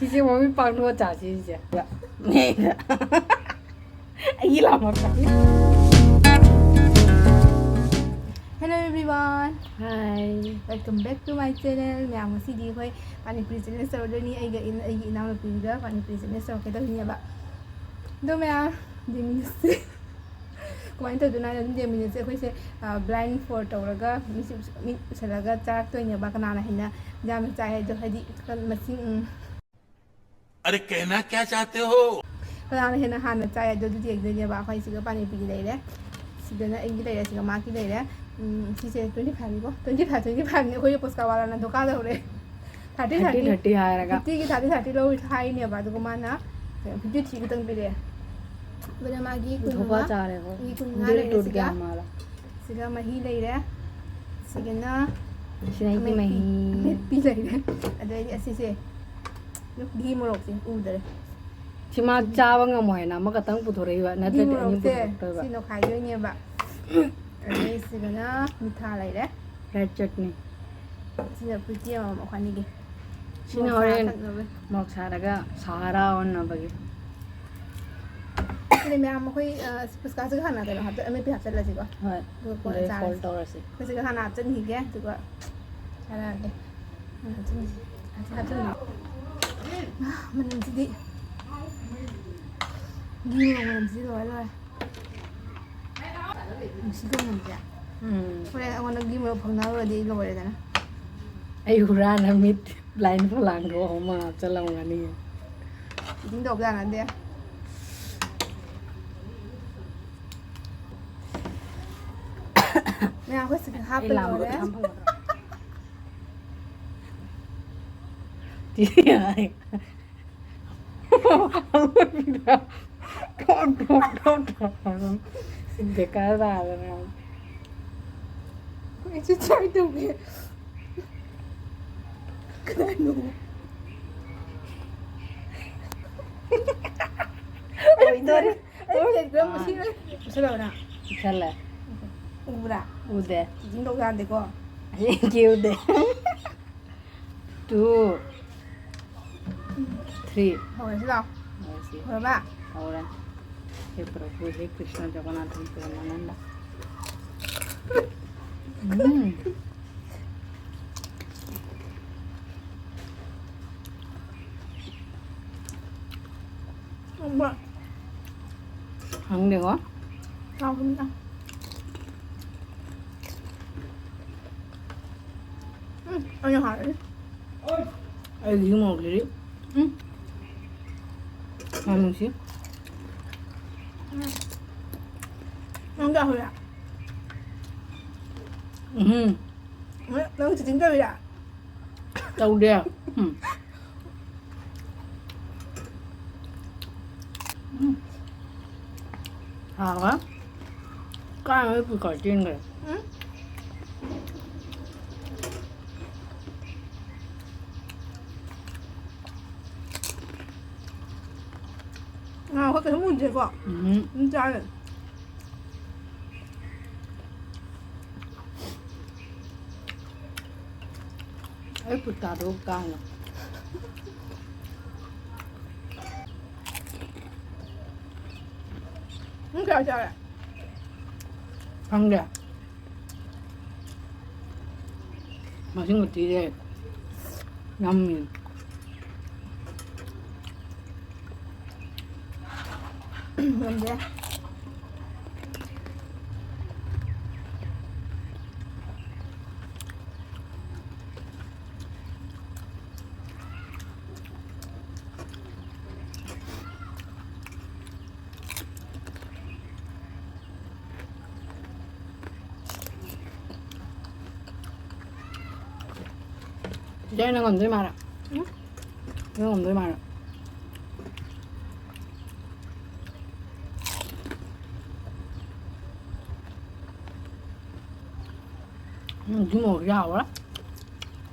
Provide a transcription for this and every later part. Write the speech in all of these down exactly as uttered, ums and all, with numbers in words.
ꯁꯤꯁꯦ ꯃꯃꯤꯠ ꯄꯥꯡꯊꯣꯛꯑ ꯆꯥꯁꯤ ꯁꯤꯁꯦ꯫ ꯑꯩꯒꯤ ꯂꯥꯃꯛꯇ꯫ Hello everyone. Hi. Welcome back to my channel. ꯃꯌꯥꯝ, ꯉꯁꯤꯗꯤ ꯑꯩꯈꯣꯏ ꯄꯥꯅꯤꯄꯨꯔꯤ challenge ꯇꯧꯔꯗꯣꯏꯅꯤ꯫ ꯑꯩꯒ ꯏꯟ-, ꯑꯩꯒꯤ ꯏꯅꯥꯎꯅꯨꯄꯤꯒ ꯄꯥꯅꯤꯄꯨꯔꯤ challenge ꯇꯧꯔꯛꯀꯦ ꯇꯧꯔꯤꯅꯦꯕ꯫ ꯑꯗꯣ ꯃꯌꯥꯝ, ꯌꯦꯡꯃꯤꯟꯅꯁꯦ꯫ ꯀꯃꯥꯏꯅ ꯇꯧꯗꯣꯏꯅꯣ ꯍꯥꯏꯅ ꯑꯗꯨꯝ ꯌꯦꯡꯃꯤꯟꯅꯁꯦ꯫ ꯑꯩꯈꯣꯏꯁꯦ, ꯑ, blind fold ꯇꯧꯔꯒ ꯃꯤꯠ ꯎ-, ꯃꯤꯠ ꯎꯁꯜꯂꯒ ꯆꯥꯔꯛꯇꯣꯏꯅꯦꯕ꯫ ꯀꯅꯥꯅ ꯍꯦꯟꯅ ꯌꯥꯝꯅ ꯆꯥꯏ ꯍꯥꯏꯗꯣ, ꯍꯥꯏꯗꯤ ꯃꯁꯤꯡ, ꯎꯝ꯫ अरे कहना क्या चाहते हो? ꯀꯅꯥꯅ ꯍꯦꯟꯅ ꯍꯥꯟꯅ ꯆꯥꯏ ꯑꯗꯣ ꯑꯗꯨꯗꯤ ꯌꯦꯡꯗꯣꯏꯅꯦꯕ꯫ ꯑꯩꯈꯣꯏ ꯁꯤꯒ ꯄꯥꯅꯤꯄꯨꯔꯤ ꯂꯩꯔꯦ, ꯁꯤꯗꯅ ꯑꯩꯒꯤ ꯂꯩꯔꯦ, ꯁꯤꯒ ꯃꯥꯒꯤ ꯂꯩꯔꯦ꯫ ꯎꯝ, ꯁꯤꯁꯦ twenty five ꯅꯤꯀꯣ, twenty five, twenty five ꯅꯤ꯫ ꯑꯩꯈꯣꯏꯒꯤ ꯄꯨꯁꯀꯥ ꯋꯥꯂꯥꯅ ꯙꯣꯀꯥ ꯇꯧꯔꯦ꯫ Thirty, thirty, thirty ꯍꯥꯏꯔꯒ꯫ Fifty ꯒꯤ thirty, thirty ꯂꯧ ꯍꯥꯏꯅꯦꯕ, ꯑꯗꯨꯒ ꯃꯥꯅ fifty three ꯈꯛꯇꯪ ꯄꯤꯔꯛꯑꯦ꯫ ꯑꯗꯨꯅ ꯃꯥꯒꯤ ꯙꯣꯀꯥ ꯀꯨꯟꯃꯉꯥ, ꯆꯥꯔꯦ ꯑꯩꯈꯣꯏ꯫ ꯃꯤ ꯀꯨꯟꯃꯉꯥ ꯗꯤꯜ ꯂꯩꯔꯦ ꯇꯨꯠ ꯁꯤꯒ꯫ ꯒꯌꯥ ꯃꯥꯔꯥ꯫ ꯁꯤꯒ ꯃꯍꯤ ꯂꯩꯔꯦ, ꯁꯤꯒꯅ ꯁꯤꯅ ꯑꯩꯒꯤ ꯑꯃꯦꯠꯄꯤ, ꯃꯍꯤ꯫ ꯑꯃꯦꯠꯄꯤ ꯂꯩꯔꯦ꯫ ꯑꯗꯩꯗꯤ ꯑꯁꯤꯁꯦ ꯘꯤ ꯃꯣꯔꯣꯛꯁꯦ ꯎꯗꯔꯦ꯫ ꯁꯤ ꯃꯥ ꯆꯥꯕ ꯉꯝꯃꯣꯏ ꯍꯥꯏꯅ ꯑꯃꯈꯛꯇꯪ ꯄꯨꯊꯣꯔꯛꯏꯕ, ꯘꯤ ꯅꯠꯇ꯭ꯔꯗꯤ ꯑꯅꯤ ꯃꯣꯔꯣꯛꯁꯦ ꯄꯨꯊꯣꯔꯛꯇꯣꯏꯕ꯫ ꯁꯤ ꯅꯣꯈꯥꯏꯗꯣꯏꯅꯦꯕ꯫ ꯑꯗꯩ ꯁꯤꯒꯅ ꯃꯤꯊꯥ ꯂꯩꯔꯦ꯫ Red chutney꯫ ꯁꯤꯅ ꯐ꯭ꯔꯨꯇꯤ ꯑꯃꯃꯝ ꯑꯩꯈꯣꯏ ꯑꯅꯤꯒꯤ꯫ ꯁꯤꯅ ꯃꯣꯔꯣꯛ ꯁꯥ ꯍꯣꯔꯦꯟ ꯊꯛꯅꯕ꯫ ꯃꯣꯔꯣꯛ ꯁꯥꯔꯒ ꯁꯍꯥꯔꯥ ꯑꯣꯟꯅꯕꯒꯤ꯫ ꯑꯗꯨꯅꯦ ꯃꯌꯥꯝ ꯑꯩꯈꯣꯏ, ꯑ, ꯄꯨꯁꯀꯥꯁꯤꯒ ꯍꯥꯟꯅ ꯀꯩꯅꯣ ꯍꯥꯞꯆ-, ꯑꯃꯦꯠꯄꯤ ꯍꯥꯞꯆꯜꯂꯁꯤꯀꯣ꯫ ꯍꯣꯏ꯫ ꯑꯗꯨꯒ ꯀꯣꯟꯅ ꯑꯗꯩ ꯆꯥꯔꯁꯤ꯫ Fold ꯇꯧꯔꯁꯤ꯫ ꯑꯩꯈꯣꯏ ꯁꯤꯒ ꯍꯥꯟꯅ ꯍꯥꯞꯆꯟꯈꯤꯒꯦ, ꯑꯗꯨꯒ ꯆꯥꯔꯛꯑꯒꯦ꯫ ꯍꯥꯟꯅ ꯍꯥꯞꯆꯟꯈꯤꯒꯦ꯫ ꯍꯥꯞꯆꯟꯈꯤꯒꯦ꯫ ꯑ, ꯃꯅꯝꯁꯤꯗꯤ꯫ ꯘꯤ ꯃꯣꯔꯣꯛ ꯃꯅꯝꯁꯤꯗꯤ ꯂꯣꯏꯔꯦ, ꯂꯣꯏꯔꯦ꯫ ꯅꯨꯡꯁꯤꯠ ꯀꯧꯅꯕꯁꯦ꯫ ꯎꯝ꯫ ꯍꯣꯔꯦꯟ ꯑꯩꯉꯣꯟꯗ ꯘꯤ ꯃꯣꯔꯣꯛ ꯐꯪꯅꯔꯨꯔꯗꯤ ꯑꯩ ꯂꯣꯏꯔꯦꯗꯅ꯫ ꯑꯩ ꯍꯨꯔꯥꯟꯅ ꯃꯤꯠ blind fold ꯍꯥꯡꯗꯣꯛꯑ ꯑꯃ ꯍꯥꯞꯆꯜꯂꯝꯒꯅꯤ꯫ Cheating ꯇꯧꯕ ꯌꯥꯅꯗꯦ꯫ ꯃꯌꯥꯝ ꯑꯩꯈꯣꯏ ꯁꯤꯗ ꯍꯥꯞꯄ ꯑꯩ ꯂꯥꯝꯕ ꯂꯣꯏꯔꯦ꯫ ꯈꯝ ꯐꯪꯒꯗ꯭ꯔꯣ? ꯕꯦꯀꯥꯔ ꯇꯥꯗꯅ꯫ ꯑꯩꯁꯨ try ꯇꯧꯒꯦ꯫ ꯀꯗꯥꯏꯅꯣ? ꯑꯣꯏꯗꯣꯔꯦ꯫ ꯑꯩ ꯐꯦꯟ ꯈꯔ ꯃꯨꯠꯁꯤꯜꯂꯦ꯫ ꯃꯨꯠꯁꯤꯜꯂꯕ ꯅꯪ? ꯃꯨꯠꯁꯤꯜꯂꯦ꯫ ꯎꯕ꯭ꯔꯥ? ꯎꯗꯦ꯫ Cheating ꯇꯧ ꯌꯥꯗꯦꯀꯣ꯫ ꯑꯩ ꯎꯗꯦ꯫ Two꯫ Three. ꯍꯧꯔꯁꯤ ꯂꯥꯛꯑꯣ꯫ ꯍꯧꯔꯁꯤ꯫ ꯍꯧꯔꯕ? ꯍꯧꯔꯦ꯫ ꯍꯦ ꯄ꯭ꯔꯚꯨ, ꯍꯦ ꯀ꯭ꯔꯤꯁꯅ ꯖꯒꯟꯅꯥꯊ ꯄ꯭ꯔꯦꯃꯥꯅꯟꯗ꯫ ꯎꯝ꯫ ꯊꯨꯝꯕ꯭ꯔꯣ? ꯈꯪꯗꯦꯀꯣ꯫ ꯆꯥꯎꯕꯅꯤꯗ꯫ ꯎꯝ, ꯑꯩꯅ ꯍꯥꯏꯔꯅꯤ꯫ ꯑꯩꯒꯤ ꯌꯨꯝ ꯍꯧꯗ꯭ꯔꯤ꯫ ꯎꯝ꯫ ꯌꯥꯝ ꯅꯨꯡꯁꯤ꯫ ꯎꯝ꯫ ꯅꯪ ꯀꯌꯥ ꯍꯨꯜꯂꯦ? ꯎꯝ꯫ ꯅꯪ cheating ꯇꯧꯔꯤꯔꯥ? ꯇꯧꯗꯦ꯫ ꯎꯝ꯫ ꯎꯝ꯫ ꯍꯥꯎꯋꯦ꯫ ꯀꯥꯏ ꯄꯨꯈꯠ ꯆꯦꯟꯈ꯭ꯔꯦ꯫ ꯎꯝ꯫ ꯉꯥ ꯑꯩꯈꯣꯏ ꯀꯩꯁꯨ ꯃꯨꯟꯗꯦꯀꯣ꯫ ꯎꯝ꯫ ꯑꯗꯨꯝ ꯆꯥꯔꯦ꯫ ꯑꯩ ꯄꯨꯠꯇꯥꯗꯣ ꯀꯥꯏꯅ꯫ ꯅꯪ ꯀꯌꯥ ꯆꯥꯔꯦ? ꯈꯪꯗꯦ꯫ ꯃꯁꯤꯡꯒ ꯊꯤꯔꯦ꯫ ꯌꯥꯝꯃꯤ꯫ ꯉꯝꯗꯦ꯫ ꯆꯤꯆꯦ, ꯅꯪ ꯉꯝꯗꯣꯏ ꯃꯥꯜꯂꯦ꯫ ꯎꯝ? ꯅꯪ ꯉꯝꯗꯣꯏ ꯃꯥꯜꯂꯦ꯫ ꯎꯝ, ꯁꯤ ꯃꯣꯔꯣꯛꯁꯦ ꯍꯥꯎꯔꯦ꯫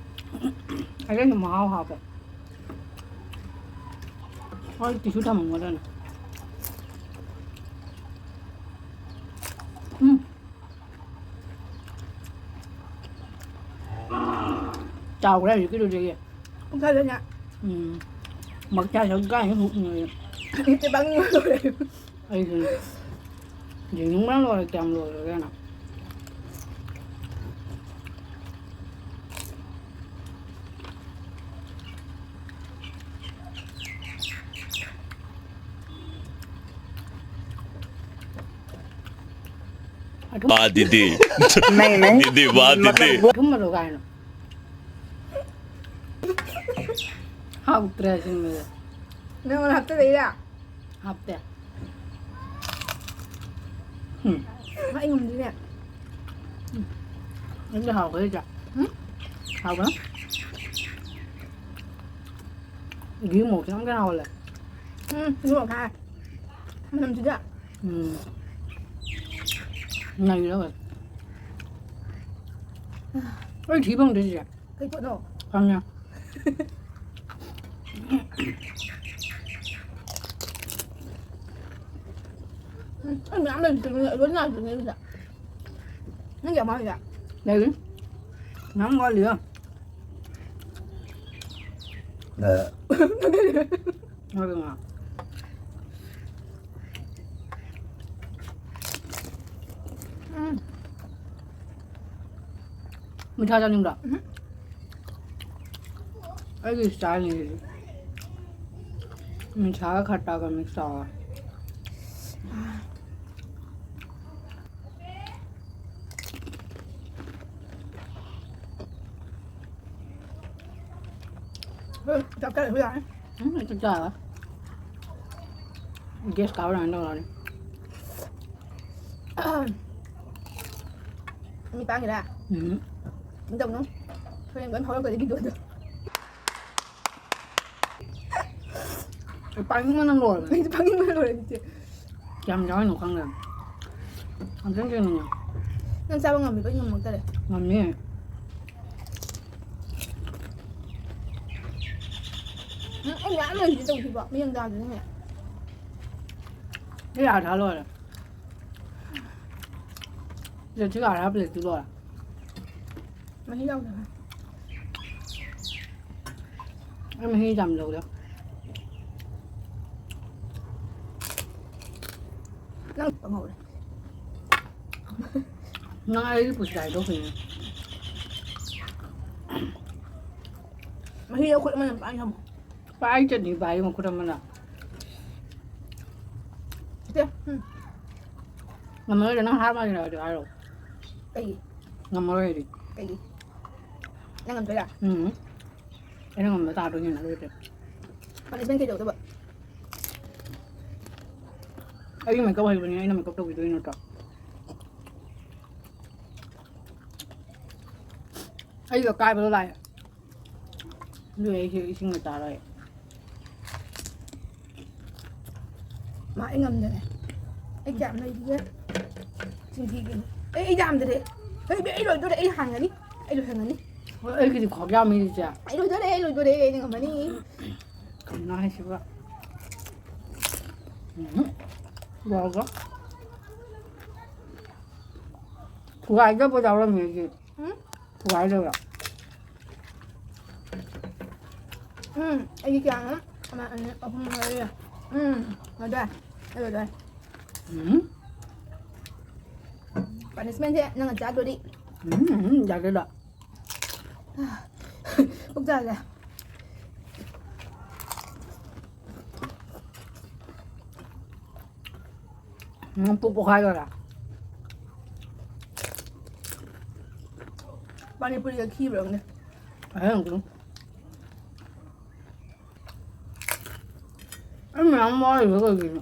ꯑꯗꯨꯅ ꯃꯍꯥꯎ ꯍꯥꯞꯄꯦ꯫ ꯍꯣꯏ, tissue ꯊꯝꯃꯝꯒꯗꯕꯅꯦ꯫ ꯎꯝ꯫ ꯆꯥꯎꯈ꯭ꯔꯦ ꯍꯧꯖꯤꯛꯀꯤꯗꯨꯗꯒꯤ꯫ ꯄꯨꯡ ꯀꯌꯥꯗꯅꯦ? ꯎꯝ꯫ ꯃꯛꯆꯥ ꯁꯔꯨꯛ ꯀꯥꯏꯅ ꯍꯨꯛꯅꯣꯏ꯫ ꯏꯠꯇꯦ ꯄꯪꯉꯣ꯫ ꯑꯩꯁꯨꯅꯦ꯫ ꯌꯦꯡꯅꯤꯡꯕꯅ ꯂꯣꯏꯔꯦ, ꯀꯌꯥꯝ ꯂꯣꯏꯔꯒꯦꯅ꯫ ꯑꯊꯨꯝ-, ꯋꯥ ꯗꯤꯗꯤ꯫ ꯅꯩ, ꯅꯩ꯫ ꯗꯤꯗꯤ, ꯋꯥ ꯗꯤꯗꯤ꯫ ꯑꯊꯨꯝꯕꯗꯣ ꯀꯥꯏꯅ꯫ ꯍꯥꯎꯇ꯭ꯔꯦ ꯑꯁꯤꯟꯕꯁꯦ꯫ ꯅꯪꯉꯣꯟꯗ ꯍꯥꯞꯆꯜꯂꯛꯏꯔꯥ? ꯍꯥꯞꯇꯦ꯫ ꯍꯨꯝ꯫ ꯑꯩ ꯉꯝꯗ꯭ꯔꯤꯅꯦ꯫ ꯎꯝ꯫ ꯑꯗꯨꯗꯤ ꯍꯥꯎꯈ꯭ꯔꯦ ꯆꯥ꯫ ꯎꯝ? ꯍꯥꯎꯕ꯭ꯔꯥ? ꯘꯤ ꯃꯣꯔꯣꯛꯁꯦ ꯌꯥꯝ ꯀꯟꯅ ꯍꯥꯎꯍꯜꯂꯦ꯫ ꯎꯝ, ꯘꯤ ꯃꯣꯔꯣꯛ ꯊꯥꯛꯑꯦ꯫ ꯃꯅꯝꯁꯤꯗ꯫ ꯎꯝ꯫ ꯅꯩꯔꯦ꯫ ꯑꯩ ꯊꯤ ꯐꯪꯗ꯭ꯔꯦ ꯁꯤꯁꯦ꯫ ꯀꯩ ꯄꯣꯠꯅꯣ? ꯈꯪꯉꯦ꯫ ꯎꯝ, ꯑꯩ ꯃꯌꯥꯝ ꯂꯩꯇ꯭ꯔꯤꯉꯩꯗ ꯂꯣꯏ ꯂꯥꯛꯇ꯭ꯔꯤꯉꯩꯗꯨꯗ꯫ ꯅꯪꯒꯤ ꯑꯃ ꯂꯩꯔꯦ? ꯂꯩꯔꯤ꯫ ꯃꯌꯥꯝ ꯋꯥꯠꯂꯤꯌꯦ꯫ ꯑ꯫ ꯉꯥꯏꯈꯣ, ꯉꯥꯏꯈꯣ꯫ ꯎꯝ꯫ ꯃꯤꯊꯥ ꯆꯥꯅꯤꯡꯕ꯭ꯔꯣ? ꯎꯝ꯫ ꯑꯩꯒꯤ ꯏꯁꯇꯥꯏꯜꯅꯤ ꯁꯤꯗꯤ꯫ ꯃꯤꯊꯥꯒ ꯈꯠꯇꯥꯒ ꯃꯤꯛꯁ ꯇꯧꯔꯒ꯫ ꯍꯣꯏ, ꯆꯥꯛ ꯆꯥꯗ꯭ꯔꯁꯨ ꯌꯥꯔꯦ꯫ ꯎꯝ, ꯆꯥꯛ ꯆꯥꯔꯣꯏ꯫ ꯒꯦꯁ ꯀꯥꯕ ꯑꯗꯨꯃꯥꯏꯅ ꯇꯧꯔꯅꯤ꯫ ꯃꯤ ꯄꯥꯡꯉꯤꯔꯥ? ꯎꯝ꯫ ꯀꯩꯝ ꯇꯧꯅꯨ꯫ ꯍꯣꯔꯦꯟ ꯂꯣꯏ ꯐꯥꯎꯔꯛꯇꯣꯏꯅꯤ ꯚꯤꯗꯤꯑꯣꯗꯣ꯫ ꯄꯥꯅꯤꯡꯕꯅ ꯂꯣꯏꯔꯦ꯫ ꯑꯩꯗꯤ ꯄꯥꯅꯤꯡꯕꯅ ꯂꯣꯏꯔꯦ, ꯆꯤꯆꯦ꯫ ꯀꯌꯥꯝ ꯌꯥꯎꯔꯤꯅꯣ ꯈꯪꯗꯦ꯫ ꯑꯝꯇꯪ ꯌꯦꯡꯅꯤꯡꯉꯦ꯫ ꯅꯪ ꯆꯥꯕ ꯉꯝꯃꯤꯕ? ꯑꯩ ꯉꯝꯃꯛꯇꯔꯦ꯫ ꯉꯝꯃꯤ꯫ ꯎꯝ, ꯑꯩ ꯃꯌꯥꯝ ꯂꯩꯔꯤꯁꯤꯗꯤ ꯇꯧꯗ꯭ꯔꯤꯕꯣ? ꯃꯌꯦꯡ ꯇꯥꯗ꯭ꯔꯤꯅꯦ꯫ ꯑꯩ ꯑꯥ ꯊꯥ ꯂꯣꯏꯔꯦ꯫ ꯁꯤꯗ ꯊꯤꯒꯥꯔ ꯍꯥꯞꯄ ꯂꯩꯇꯦ ꯂꯣꯏꯔꯦ꯫ ꯃꯍꯤ ꯌꯥꯎꯗꯕ꯫ ꯑꯩ ꯃꯍꯤ ꯌꯥꯝ ꯂꯧꯗꯦ꯫ ꯅꯪ ꯄꯪꯍꯧꯔꯦ꯫ ꯅꯪ ꯑꯩꯒꯤ ꯄꯨꯁꯤ ꯍꯥꯏꯗꯣꯛꯈꯤꯅꯦ꯫ ꯃꯍꯤ ꯈꯨꯠ ꯑꯃꯅ ꯄꯥꯏ ꯊꯝꯃꯣ꯫ ꯄꯥꯏ ꯆꯠꯅꯤ ꯄꯥꯏ ꯃꯈꯨꯠ ꯑꯃꯅ꯫ ꯁꯦ, ꯎꯝ꯫ ꯉꯝꯃꯔꯣꯏꯗ ꯅꯪ ꯍꯥꯔ ꯃꯥꯜꯂꯦ ꯍꯥꯏꯔꯣ꯫ ꯀꯩꯒꯤ? ꯉꯝꯃꯔꯣꯏꯗꯤ꯫ ꯀꯩꯒꯤ? ꯅꯪ ꯉꯝꯗꯣꯏꯔꯥ? ꯎꯝ꯫ ꯑꯩꯅ ꯉꯝꯕ ꯇꯥꯗꯣꯏꯅꯤꯅ ꯑꯗꯨꯗꯤ꯫ Punishment ꯀꯩꯗꯧꯗꯧꯕ? ꯑꯩꯒꯤ ꯃꯦꯀꯞ ꯍꯩꯕꯅꯤ ꯑꯩꯅ ꯃꯦꯀꯞ ꯇꯧꯕꯤꯗꯣꯏ ꯅꯠꯇ꯭ꯔꯣ? ꯑꯩꯒ ꯀꯥꯏꯕꯗꯣ ꯂꯥꯛꯑꯦ꯫ ꯑꯗꯨ ꯑꯩꯁꯨ ꯏꯁꯤꯡꯒ ꯆꯥꯔꯣꯏ꯫ ꯃꯥ ꯑꯩ ꯉꯝꯗꯔꯦ꯫ ꯑꯩ ꯀꯌꯥꯝ ꯂꯩꯔꯤꯒꯦ? ꯆꯤꯡꯊꯤꯒꯅꯤ꯫ ꯑꯩ, ꯑꯩ ꯌꯥꯝꯗꯔꯦ꯫ ꯑꯩ, ꯑꯩ ꯂꯣꯏꯗꯣꯔꯦ꯫ ꯑꯩ ꯍꯥꯟꯒꯅꯤ꯫ ꯑꯩ ꯂꯣꯏꯍꯟꯒꯅꯤ꯫ ꯍꯣꯏ, ꯑꯩꯒꯤꯗꯤ ꯈ꯭ꯋꯥꯛ ꯌꯥꯝꯃꯤꯁꯦ꯫ ꯑꯩ ꯂꯣꯏꯗꯣꯔꯦ, ꯑꯩ ꯂꯣꯏꯗꯣꯔꯦ, ꯑꯩꯅ ꯉꯝꯃꯅꯤ꯫ ꯀꯩꯅꯣ ꯍꯥꯏꯁꯤꯕꯣ? ꯎꯝ꯫ ꯌꯥꯎꯔꯒ꯫ ꯊꯨꯒꯥꯏꯗꯕ ꯌꯥꯎꯔꯝꯃꯦ ꯑꯩꯒꯤ꯫ ꯎꯝ? ꯊꯨꯒꯥꯏꯗꯕ꯫ ꯎꯝ, ꯑꯩꯒꯤ ꯀꯌꯥꯅꯣ? ꯑꯃ, ꯑꯅꯤ, ꯑꯍꯨꯝ, ꯃꯔꯤ꯫ ꯎꯝ, ꯑꯗꯨꯗꯥꯏ꯫ ꯑꯗꯨꯗꯥꯏ꯫ ꯎꯝ꯫ Punishment ꯁꯦ ꯅꯪꯅ ꯆꯥꯗꯣꯔꯤ꯫ ꯎꯝ, ꯎꯝ, ꯌꯥꯗꯦꯗ꯫ ꯄꯨꯛ ꯆꯥꯁꯦ꯫ ꯅꯪ ꯄꯨꯛ ꯄꯣꯛꯈꯥꯏꯗꯣꯏꯔꯥ? ꯄꯥꯅꯤꯄꯨꯔꯤꯒ ꯈꯤꯕ꯭ꯔꯥ ꯈꯪꯗꯦ꯫ ꯑꯍꯦꯟ ꯑꯗꯨꯝ꯫ ꯑꯩ ꯃꯌꯥꯝ ꯋꯥꯔꯤꯕ ꯀꯩꯒꯤꯅꯣ?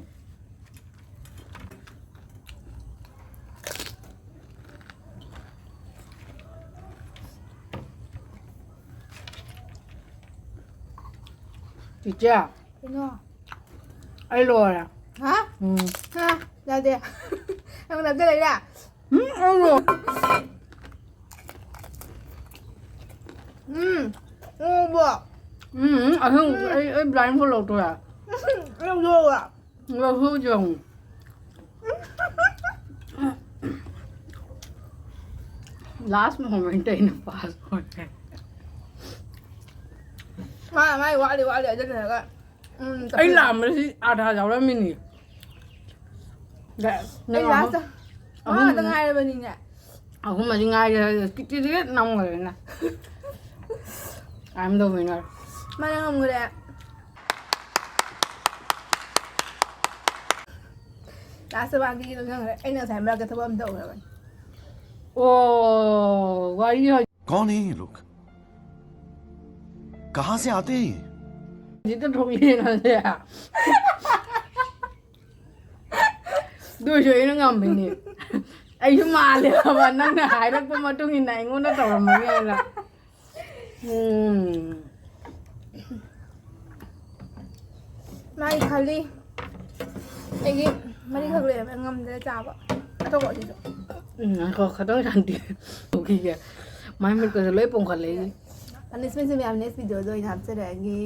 ꯆꯤꯆꯦ꯫ ꯀꯩꯅꯣ? ꯑꯩ ꯂꯣꯏꯔꯦ꯫ ꯍꯥ? ꯎꯝ꯫ ꯍꯥ? ꯌꯥꯗꯦ꯫ ꯅꯪ ꯅꯝꯖꯜꯂꯛꯏꯔꯥ? ꯎꯝ, ꯑꯩ ꯂꯣꯏꯔꯦ꯫ ꯎꯝ꯫ ꯎꯕꯣ? ꯎꯝ, ꯑꯁꯦꯡꯕ, ꯎꯝ꯫ ꯑꯩ, ꯑꯩ blindfold ꯂꯧꯊꯣꯛ ꯌꯥꯏ꯫ ꯎꯝ, ꯂꯧꯊꯣꯛꯑꯣ꯫ ꯂꯧꯊꯣꯛꯎꯁꯦ ꯑꯃꯨꯛ꯫ Last moment ꯑꯩꯅ pass ꯑꯣꯏꯔꯦ꯫ ꯃꯥ, ꯃꯥꯏ ꯋꯥꯠꯂꯤ, ꯋꯥꯠꯂꯤ ꯑꯗꯨ ꯂꯩꯔꯒ, ꯎꯝ, ꯑꯩ ꯂꯥꯝꯕꯁꯤ ꯑꯥꯗꯥ ꯌꯥꯎꯔꯝꯃꯤꯅꯤ꯫ ꯑꯩ ꯂꯥꯁꯇ ꯃꯥ ꯉꯥꯛꯇ ꯉꯥꯏꯔꯕꯅꯤꯅꯦ꯫ ꯑꯍꯨꯝ ꯃꯔꯤ ꯉꯥꯏꯔꯦ ꯍꯥꯏꯔꯒ ꯀꯤꯠ ꯀꯤꯠ ꯀꯤꯠ ꯅꯝꯈ꯭ꯔꯦꯅꯦ꯫ I'm the winner. ꯃꯥꯅ ꯉꯝꯈ꯭ꯔꯦ꯫ ꯂꯥꯁꯇ ꯃꯥꯒꯤ ꯉꯝꯈ꯭ꯔꯦ꯫ ꯑꯩꯅ ꯉꯁꯥꯏ ꯃꯔꯛꯇ ꯊꯕꯛ ꯑꯃ ꯇꯧꯈ꯭ꯔꯕꯅꯤ꯫ ꯑꯣ, ꯋꯥꯔꯤ ꯍꯧ- कौन है ये लोग? कहाँ से आते हैं ये? ꯍꯧꯖꯤꯛꯇ ꯊꯣꯛꯂꯛꯑꯦ ꯅꯪꯁꯦ꯫ ꯑꯗꯨ ꯑꯣꯏꯔꯁꯨ ꯑꯩꯅ ꯉꯝꯃꯤꯅꯦ꯫ ꯑꯩꯁꯨ ꯃꯥꯜꯂꯦ ꯍꯥꯏꯕ, ꯅꯪꯅ ꯍꯥꯏꯔꯛꯄ ꯃꯇꯨꯡ ꯏꯟꯅ ꯑꯩꯉꯣꯟꯗ ꯇꯧꯔꯝꯃꯒꯦ ꯍꯥꯏꯅ꯫ ꯎꯝ꯫ ꯃꯥꯒꯤ ꯈꯜꯂꯤ꯫ ꯑꯩꯒꯤ ꯃꯔꯤꯈꯛ ꯂꯩꯔꯝꯃꯦ ꯉꯝꯗ꯭ꯔꯦ ꯆꯥꯕ꯫ ꯑꯇꯣꯞꯄ ꯑꯁꯤꯁꯨ꯫ ꯎꯝ, ꯉꯥꯏꯈꯣ, ꯈꯇꯪ ꯁꯥꯟꯇꯤ ꯇꯧꯈꯤꯒꯦ꯫ ꯃꯥꯏ ꯃꯤꯠꯀꯁꯦ ꯂꯣꯏ ꯄꯣꯝꯈꯠꯂꯛꯏ꯫ Punishmentꯁꯦ ꯃꯌꯥꯝ next videoꯗ ꯑꯣꯏꯅ ꯍꯥꯞꯆꯔꯛꯑꯒꯦ꯫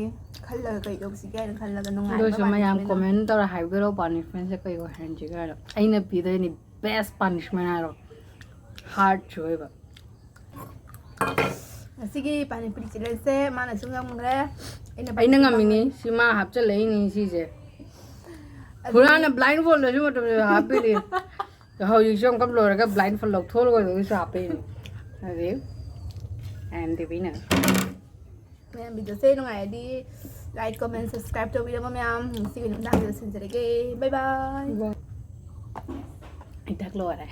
ꯈꯜꯂꯒ ꯀꯩ ꯇꯧꯁꯤꯒꯦ ꯍꯥꯏꯅ ꯈꯜꯂꯒ ꯅꯨꯡꯉꯥꯏꯕ ꯑꯗꯨ ꯑꯣꯏꯔꯁꯨ ꯃꯌꯥꯝ punishment ꯑꯃ꯫ Comment ꯇꯧꯔ ꯍꯥꯏꯕꯤꯔꯛꯑꯣ, punishmentꯁꯦ ꯀꯩ ꯑꯣꯏꯍꯟꯁꯤꯒꯦ ꯍꯥꯏꯅ꯫ ꯑꯩꯅ ꯄꯤꯗꯣꯏꯅꯤ best punishment ꯍꯥꯏꯔꯣ꯫ Hardꯁꯨ ꯑꯣꯏꯕ꯫ ꯉꯁꯤꯒꯤ ꯄꯥꯅꯤꯄꯨꯔꯤ challengeꯁꯦ ꯃꯥꯅꯁꯨ ꯉꯝꯈ꯭ꯔꯦ꯫ ꯑꯩꯅ ꯑꯩꯅ ꯉꯝꯃꯤꯅꯤ꯫ ꯁꯤ ꯃꯥ ꯍꯥꯞꯆꯤꯜꯂꯛꯏꯅꯤ ꯁꯤꯁꯦ꯫ ꯑꯗꯨ ꯍꯨꯔꯥꯟꯅ blindfoldꯗꯁꯨ ꯃꯇꯝꯗ ꯍꯥꯞꯄꯤꯔꯤ꯫ ꯍꯧꯖꯤꯛꯁꯨ ꯑꯃꯨꯛꯀ ꯂꯣꯏꯔꯒ blindfold ꯂꯧꯊꯣꯛꯑꯒꯁꯨ ꯍꯥꯞꯄꯤꯔꯤ꯫ ꯑꯗꯨꯗꯤ I am the winner꯫ ꯃꯌꯥꯝ videoꯁꯦ ꯅꯨꯡꯉꯥꯏꯔꯗꯤ like, comment, subscribe ꯇꯧꯕꯤꯔꯝꯃꯣ ꯃꯌꯥꯝ꯫ ꯉꯁꯤꯒꯤ ꯅꯨꯡꯗꯥꯡꯒꯤ ꯂꯣꯏꯁꯤꯟꯖꯔꯒꯦ꯫ Bye bye꯫ ꯑꯩ ꯊꯛ ꯂꯣꯏꯔꯦ꯫